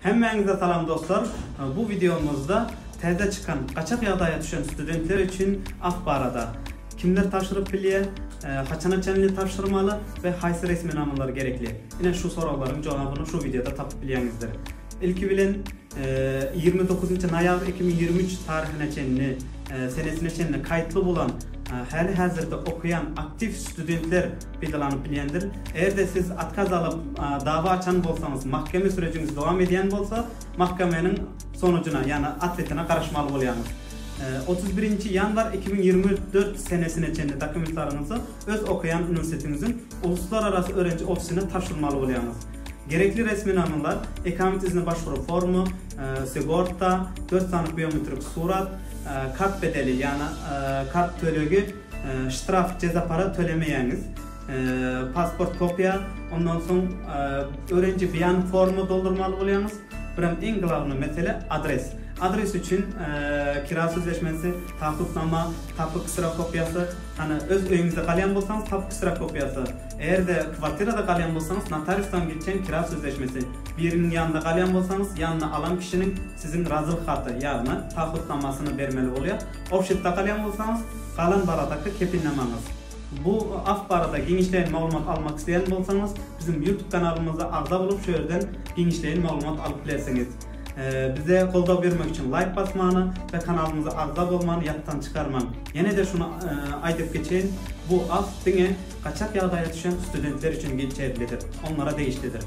Hemmäňize salam dostlar! Bu wideomyzda täze çykan gaçak ýagdaýa düşen studentler üçin af barada, kimler tabşyryp bilýär, haçana çenli tabşyrmaly we haýsy resminamalar gerekli? Ine şu soraglaryň jogabyny şu wideoda tapyp bilýäňizdir. Ilki bilen 29 noýabr 2023 taryhyna çenli senesine çenli kaýtly bolan häli-häzirde okaýan aktiw studentler peýdalanyp bilýändir. Eger-de siz otkaz alyp dawa açan bolsaňyz, mahkeme sürejiňiz dowam edýän bolsa, mahkemeniň sonujyna, ýagny otwetine garaşmaly bolýaňyz. 31-nji ýanwar 2024 senesine çenli dokumentlaryňyzy öz okaýan uniwersitetiňiziň Uluslararasy öwrenji ofisine tabşyrmaly bolýaňyz. Gerekli resminamalar, ekamet izine başwuru formy, sigorta, dört sany biometrik surat, kart bedeli, ýagny kart tölegi, ştraf, jeza para tölemeýäňiz, pasport kopiýa, ondan soň öwrenji beýan forma doldurmaly bolýaňyz. Birem iň glawny mesele adres. Adres üçin kira sözleşmesi, taahhütnama, tapu kserokopiýasy, hany öz öýüňizde galýan bolsaňyz tapu kserokopiýasy, eger-de kwartirada galýan bolsaňyz notariusdan geçen kira sözleşmesi, biriniň ýanynda galýan bolsaňyz ýanyna alan kişiniň siziň razylyk haty, ýagny taahhütnamasyny bermeli bolýar. Ofşitde galýan bolsaňyz galan baradaky kepilnamaňyz. Bu af barada giňişleýin maglumat almak isleýän bolsaňyz, biziň YouTube kanalymyza agza bolup şu ýerden giňişleýin maglumat alyp bilersiňiz. Bize goldaw bermek üçin laýk basmany we kanalymyza agza bolmany ýatdan çykarmaň. Ýene-de şuny aýdyp geçeýin, bu af diňe gaçak ýagdaýa düşen studentler üçin geçerlidir, onlara degişlidir.